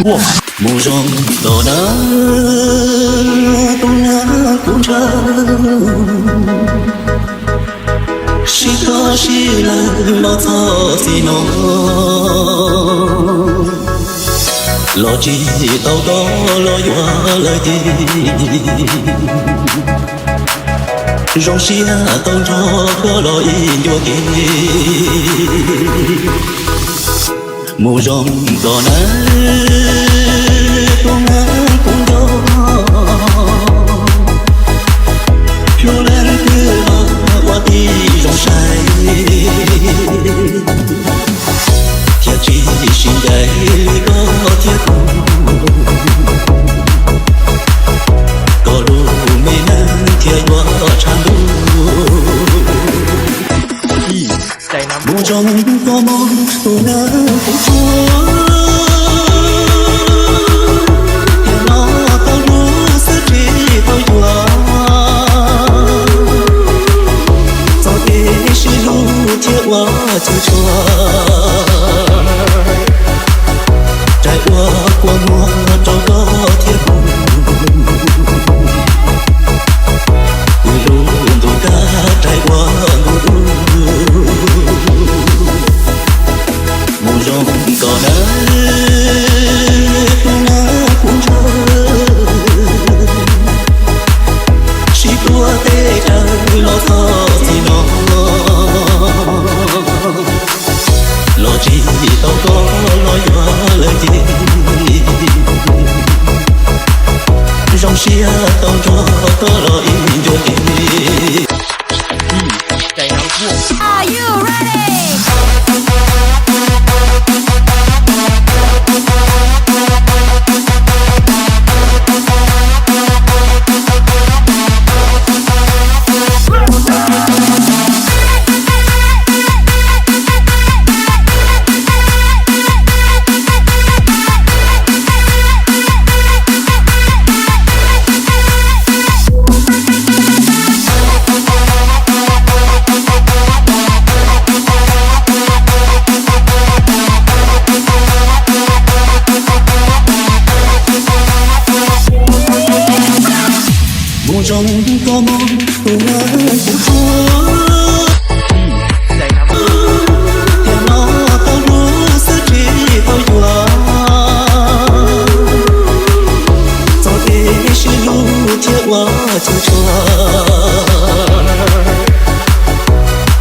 Mus zoo los na, tus neeg kuv ntshaw, sib txhob sib lawv los txog txij no, los tsis tau koj los yuav lawm tiag. Zoo siab tau nrog koj los ib ncua kev. Mus zoo los na, tus neeg kuv nco, hlub leej twg los ua tib zoo saib, thiaj tsis sib ncaim li koj thiab kuv. Koj lub me neej thiaj yuav tshav ntuj. Mus zoo koj mog, tus neeg kuv tshuav, tiam no tau hlub xwb tsis tau yuav, txoj kev sib hlub thiaj ua txhua txhua, rais ua kua muag rau koj thiab kuv. Kuv lub ntuj kab rais ua ntuj dub. Mus zoo koj na, tus neeg kuv ntshaw, sib tuav tej daws los txog txij no, los tsis tau koj los yuav lawm tiag. Zoo siab tau nrog koj los ib ncua kev. Mus zoo koj mog, tus neeg kuv tshuav, tiam no tau hlub xwb tsis tau yuav, txoj kev sib hlub thiaj ua txhua txhua,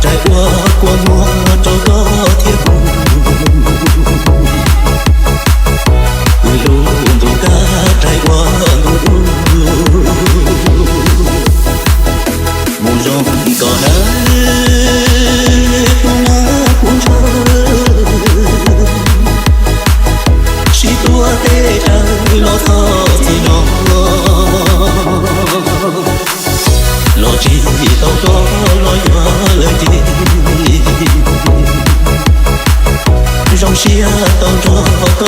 rais ua kua muag rau koj thiab kuv. Kuv lub ntuj kab rais ua ntuj dub. Mus zoo koj na, tus neeg kuv ntshaw, sib tuav tej daws los txog txij no, los tsis tau koj los yuav lawm tiag. Zoo siab tau nrog koj